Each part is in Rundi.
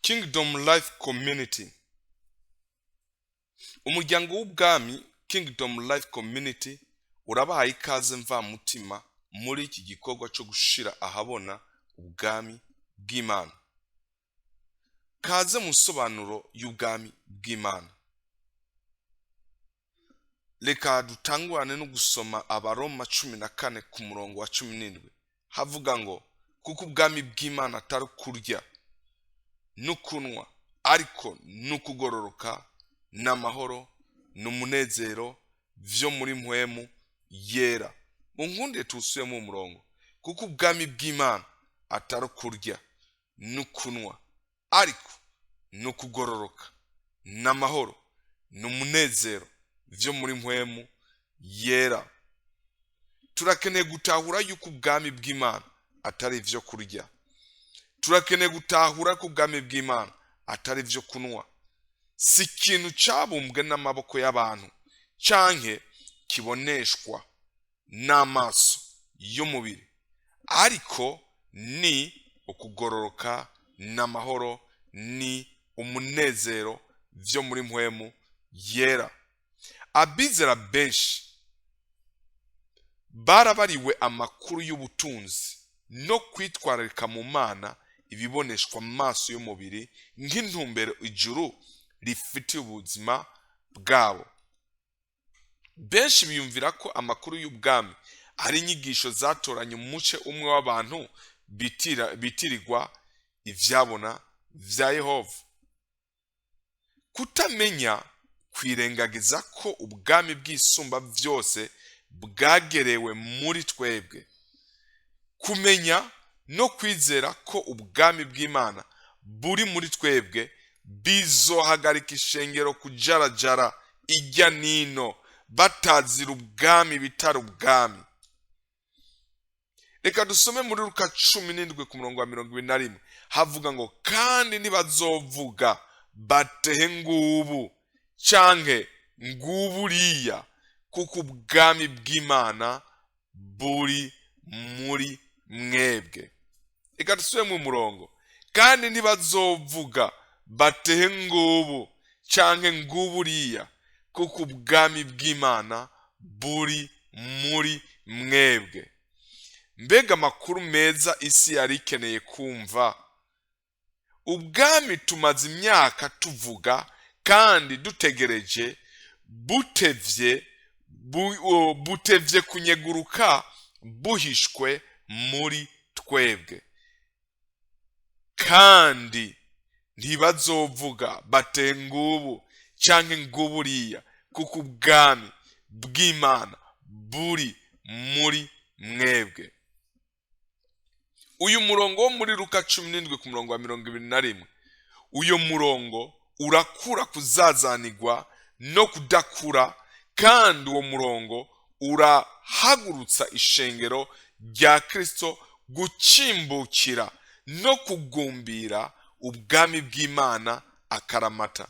Kingdom Life Community, umuryango w'ubwami Kingdom Life Community urabahaye ikaze mvamutima muri iki gikorwa cyo gushira ahabona ubwami bw'Imana. Kaze mu nsobanuro y'ubwami bw'Imana. Reka dutangurane no gusoma Abaroma 14 ku murongo wa 17. Havuga ngo: kuko ubwami bw'Imana atari kurya no kunywa, ariko n'ukugororoka n'amahoro n'umunezero vyo muri mpwemu yera. Mu nkunde tuwusubiremo umurongo: kuko ubwami bw'Imana atari kurya no kunywa, ariko n'ukugororoka n'amahoro n'umunezero vyo muri mpwemu yera. Turakeneye gutahura yuko ubwami bw'Imana atari ivyo kurya. Turakeneye gutahura ko ubwami bw'Imana atari ivyo kunywa. Si ikintu cabumbwe n'amaboko y'abantu canke kiboneshwa n'amaso y'umubiri, ariko ni ukugororoka n'amahoro ni umunezero vyo muri mpwemu yera. Abizera benshi barabariwe amakuru y'ubutunzi no kwitwararika mu Mana ibiboneshwa amaso y'umubiri nk'intumbero ijuru rifitiye ubuzima bwabo. Benshi biyumvira ko amakuru y'ubwami ari inyigisho zatoranye umuce umwe w'abantu bitirirwa ivyabona vya Yehova. Kutamenya kwirengagiza ko ubwami bw'isumba vyose bwagerewe muri twebwe. Kumenya no kwizera ko ubwami bw'Imana buri muri twebwe bizohagarika ishengero kujarajara ijya nino batazira ubwami bitari ubwami. Reka dusome muri Luka 17 ku murongo wa 21. Havuga ngo: kandi ntibazovuga batehe ngubu canke nguburiya, kuko ubwami bw'Imana buri muri mwebwe. Reka dusubire mu murongo: kandi ntibazovuga batehe ngubu canke nguburiya, kuko ubwami bw'Imana buri muri mwebwe. Mbega amakuru meza isi yari ikeneye kumva! Ubwami tumaze imyaka tuvuga kandi dutegereje butevye kunyeguruka buhishwe muri twebwe. Kandi ntibazovuga bate ngubu canke nguburiya, kuko ubwami bw'Imana buri muri mwebwe. Uyu murongo wo muri Luka 17 ku murongo wa 21, uyu murongo urakura kuzazanirwa no kudakura, kandi uwo murongo urahagurutsa ishengero rya Kristo gucimbukira no kugumbira ubwami bw'Imana akaramata.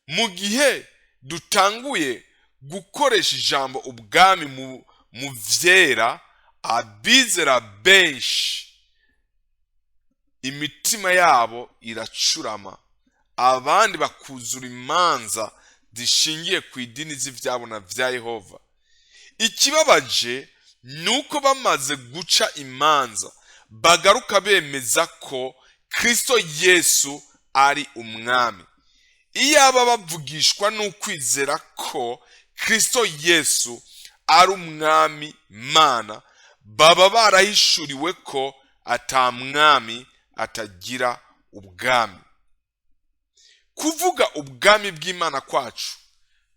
Mu gihe dutanguye gukoresha ijambo ubwami mu vyera, abizera benshi imitima yabo iracurama, abandi bakuzura imanza zishingiye ku idini z'ivyabona vya Yehova. Ikibabaje nuko bamaze guca imanza bagaruka bemeza ko Kristo Yesu ari umwami. Iyaba bavugishwa n'ukwizera ko Kristo Yesu ari umwami Mana, baba barahishuriwe ko ata mwami atagira ubwami. Kuvuga ubwami bw'Imana kwacu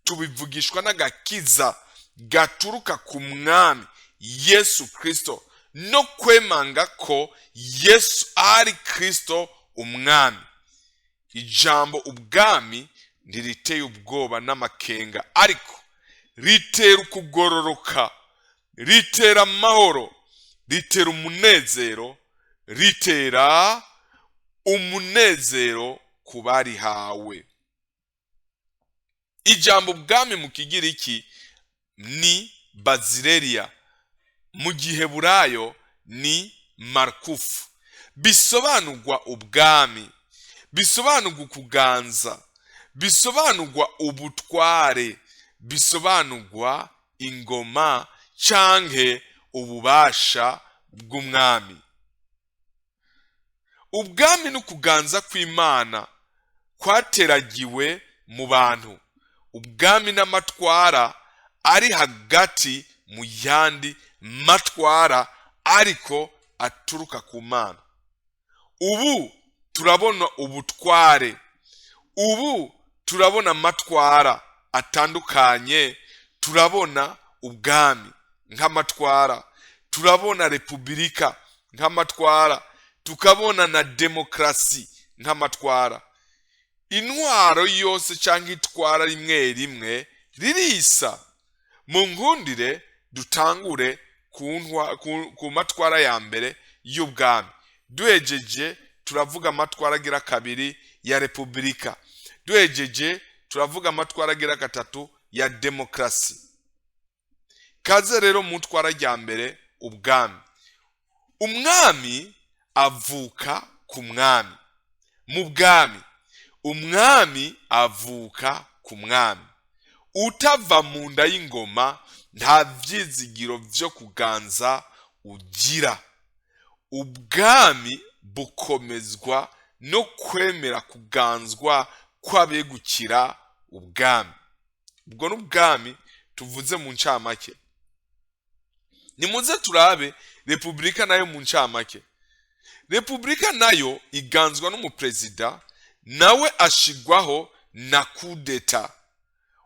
tubivugishwa n'agakiza gaturuka ku mwami Yesu Kristo no kwemanga ko Yesu ari Kristo umwami. Ijambo ubwami ntiriteye ubwoba n'amakenga, ariko ritera ukugororoka, ritera amahoro, ritera umunezero, ritera umunezero ku barihawe. Ijambo ubwami mu Kigiriki ni bazileria, mu Giheburayo ni markufu. Bisobanurwa ubwami, bisobanurwa ukuganza, bisobanurwa ubutware, bisobanurwa ingoma canke ububasha bw'umwami. Ubwami n'ukuganza kw'Imana kwateragiwe mu bantu. Ubwami n'amatwara ari hagati mu yandi matwara, ariko aturuka ku Mana. Ubu turabona ubutware, ubu turabona amatwara atandukanye, turabona ubwami nk'amatwara, turabona repubulika nk'amatwara, tukabona na demokarasi nk'amatwara. Intwaro yose cyangwa itwara rimwe rimwe ririsa. Mu nkundire dutangure ku matwara ya mbere y'ubwami. Duhejeje turavuga amatwara agira kabiri ya repubulika, duhejeje turavuga amatwara agira gatatu ya demokarasi. Kaze rero mu twara rya mbere, ubwami. Umwami avuka ku mwami. Mu bwami, umwami avuka ku mwami. Utava mu nda y'ingoma nta vyizigiro vyo kuganza ugira. Ubwami bukomezwa no kwemera kuganzwa kw'abegukira ubwami. Ubwo n'ubwami tuvuze mu ncamake. Nimuze turabe repubulika nayo mu ncamake. Repubulika nayo iganzwa n'umuperezida, nawe ashigwaho na kudeta.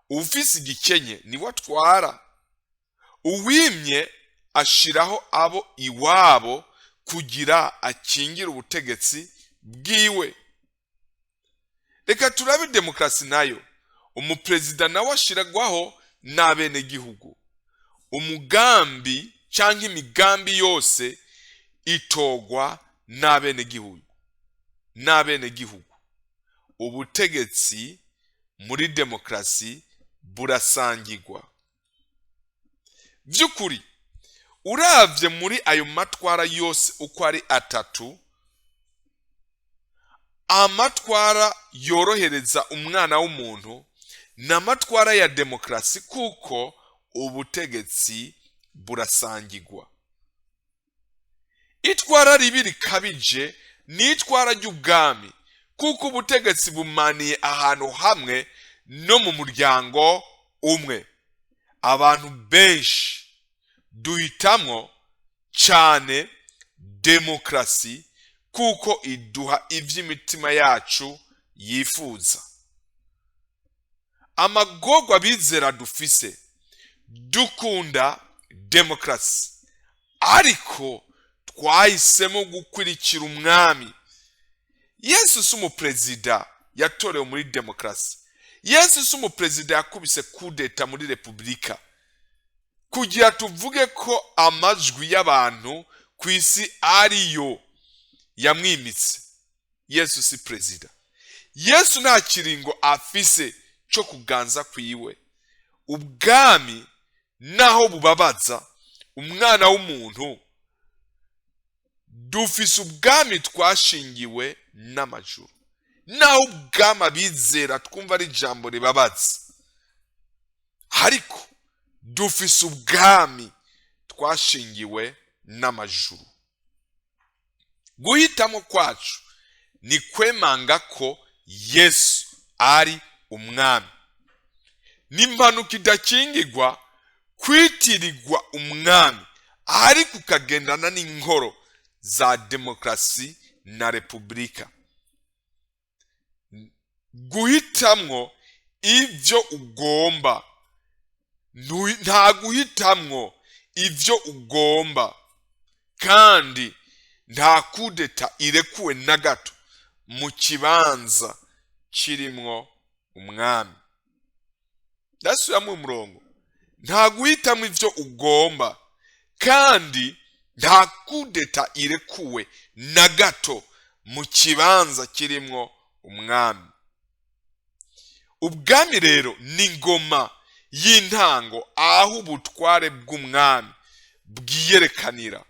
Ufise igikenye niwe atwara. Uwimye ashiraho abo iwabo kugira akingire ubutegetsi bwiwe. Reka turabe demokarasi nayo. Umuperezida nawe ashiragwaho n'abenegihugu. Umugambi cyangwa imigambi yose itogwa n'abenegihugu. Ubutegetsi muri demokarasi burasangirwa. By'ukuri, uravye muri ayo matwara yose uko ari atatu, amatwara yorohereza umwana w'umuntu ni amatwara ya demokarasi, kuko ubutegetsi burasangirwa. Itwara ribi rikabije ni itwara ry'ubwami, kuko ubutegetsi bumaniye ahantu hamwe no mu muryango umwe. Abantu benshi duhitamwo cyane demokarasi, kuko iduha iby'imitima yacu yifuza. Amagorwa abizera dufise, dukunda demokarasi, ariko twahisemo gukurikira umwami. Yesu si umuperezida yatorewe muri demokarasi. Yesu si umuperezida yakubise kudeta muri repubulika kugira tuvuge ko amajwi y'abantu ku isi ariyo yamwimitse. Yesu si perezida. Yesu nta kiringo afise cyo kuganza kwiwe. Ubwami naho bubabaza umwana w'umuntu, dufise ubwami twashingiwe n'amajuru. Naho ubwami abizera twumva ari ijambo ribabaza, ariko dufise ubwami twashingiwe n'amajuru. Guhitamo kwacu ni kwemanga ko Yesu ari umwami. N'impanuka idakingirwa kwitirirwa umwami, ariko ukagendana n'inkoro za demokarasi na repubulika. Guhitamwo ibyo ugomba, nta guhitamwo ibyo ugomba, kandi nta kudeta irekuwe na gato mu kibanza kirimwo umwami. Ndasubiramo umurongo: nta guhitamo ibyo ugomba, kandi nta kudeta irekuwe na gato mu kibanza kirimwo umwami. Ubwami rero ni ingoma y'intango, aho ubutware bw'umwami bwiyerekanira.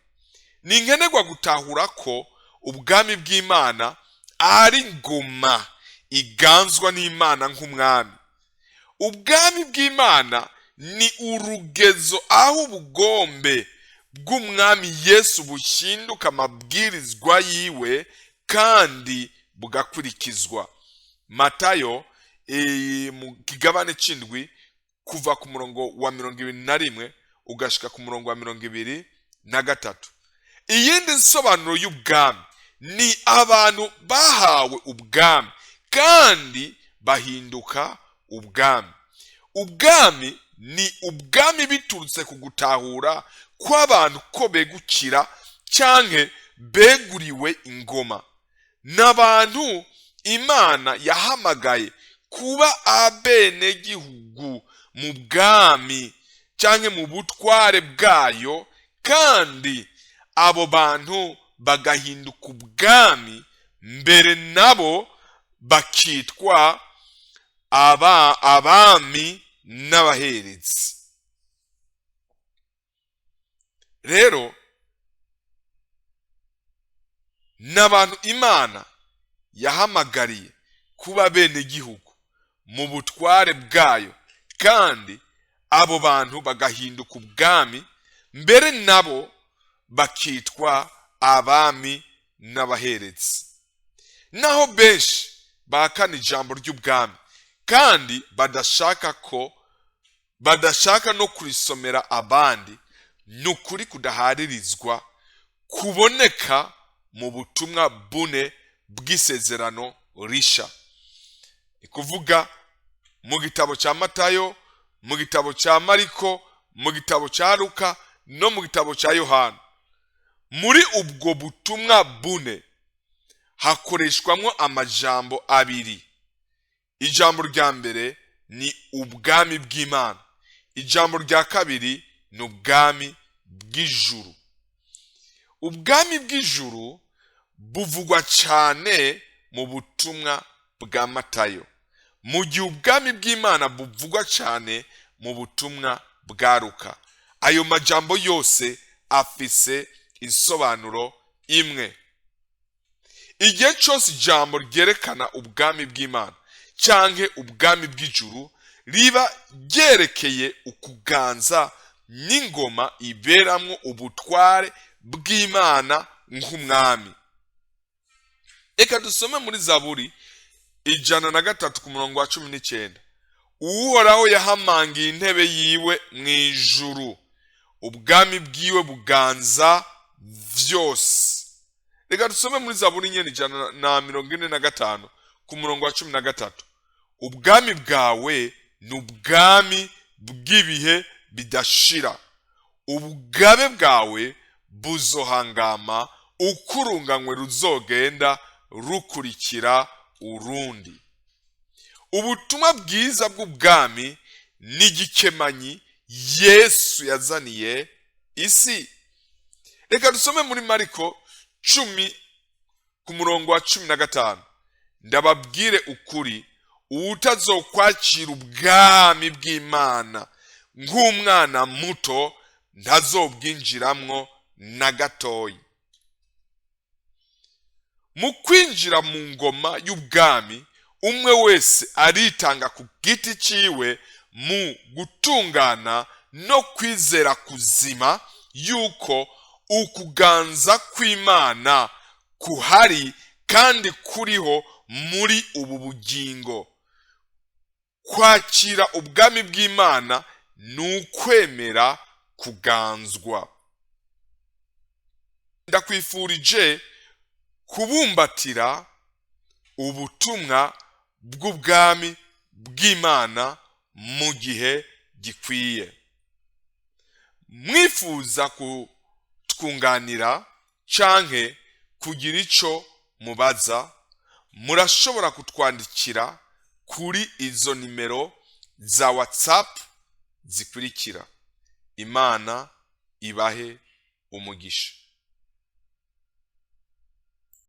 Ni nkenerwa gutahura ko Ubwami bw'Imana ari ingoma iganzwa n'Imana nk'umwami. Ubwami bw'Imana ni urugezo aho ubugombe bw'umwami Yesu bushinduka amabwirizwa yiwe kandi bugakurikizwa. Matayo mu kigabane c'indwi, kuva ku murongo wa 21 ugashika ku murongo wa 23. Iyindi nsobanuro y'ubwami ni abantu bahawe ubwami kandi bahinduka ubwami. Ubwami ni ubwami biturutse ku gutahura kw'abantu ko begukira canke beguriwe ingoma. N'abantu Imana yahamagaye kuba abenegihugu mu bwami canke mu butware bwayo, kandi abo bantu bagahinduka ubwami, mbere nabo bakitwa abami n'abaherezi. Rero n'abantu Imana yahamagariye kuba bene gihugu mu butware bwayo, kandi abo bantu bagahinduka ubwami, mbere nabo bakitwa abami n'abaherezi. Naho benshi bahakana ijambo ry'ubwami kandi badashaka no kurisomera abandi, ni ukuri kudaharirizwa kuboneka mu butumwa bune bw'isezerano risha. Ni kuvuga mu gitabo cya Matayo, mu gitabo cya Mariko, mu gitabo cya Luka no mu gitabo cya Yohana. Muri ubwo butumwa bune hakoreshwamwo amajambo abiri. Ijambo rya mbere ni ubwami bw'Imana, ijambo rya kabiri ni ubwami bw'ijuru. Ubwami bw'ijuru buvugwa cyane mu butumwa bwa Matayo, mu gihe ubwami bw'Imana buvugwa cyane mu butumwa bwa Luka. Ayo majambo yose afise insobanuro imwe. Igihe cyose ijambo ryerekana ubwami bw'Imana canke ubwami bw'ijuru riba ryerekeye ukuganza n'ingoma iberamwo ubutware bw'Imana nk'umwami. Reka dusome muri Zaburi 103 ku murongo wa 19. Uhoraho yahamangiye intebe yiwe mw'ijuru, ubwami bwiwe buganza vyose. Reka dusome muri Zaburi nyene 145 ku murongo wa 13. Ubwami bwawe ni ubwami bw'ibihe bidashira, ubugabe bwawe buzohangama ukurunganywe ruzogenda rukurikira urundi. Ubutumwa bwiza bw'ubwami ni igikemanyi Yesu yazaniye isi. Reka dusome muri Mariko 10 ku murongo wa 15. Ndababwire ukuri, uwutazokwakira ubwami bw'Imana nk'umwana muto ntazobwinjiramwo na gatoyi. Mu kwinjira mu ngoma y'ubwami, umwe wese aritanga ku giti ciwe mu gutungana no kwizera kuzima yuko ukuganza kw'Imana kuhari kandi kuriho muri ubu bugingo. Kwakira ubwami bw'Imana ni ukwemera kuganzwa. Ndakwifurije kubumbatira ubutumwa bw'ubwami bw'Imana mu gihe gikwiye. Mwifuza kutwunganira canke kugira ico mubaza, murashobora kutwandikira kuri izo nimero za WhatsApp zikurikira. Imana ibahe umugisha.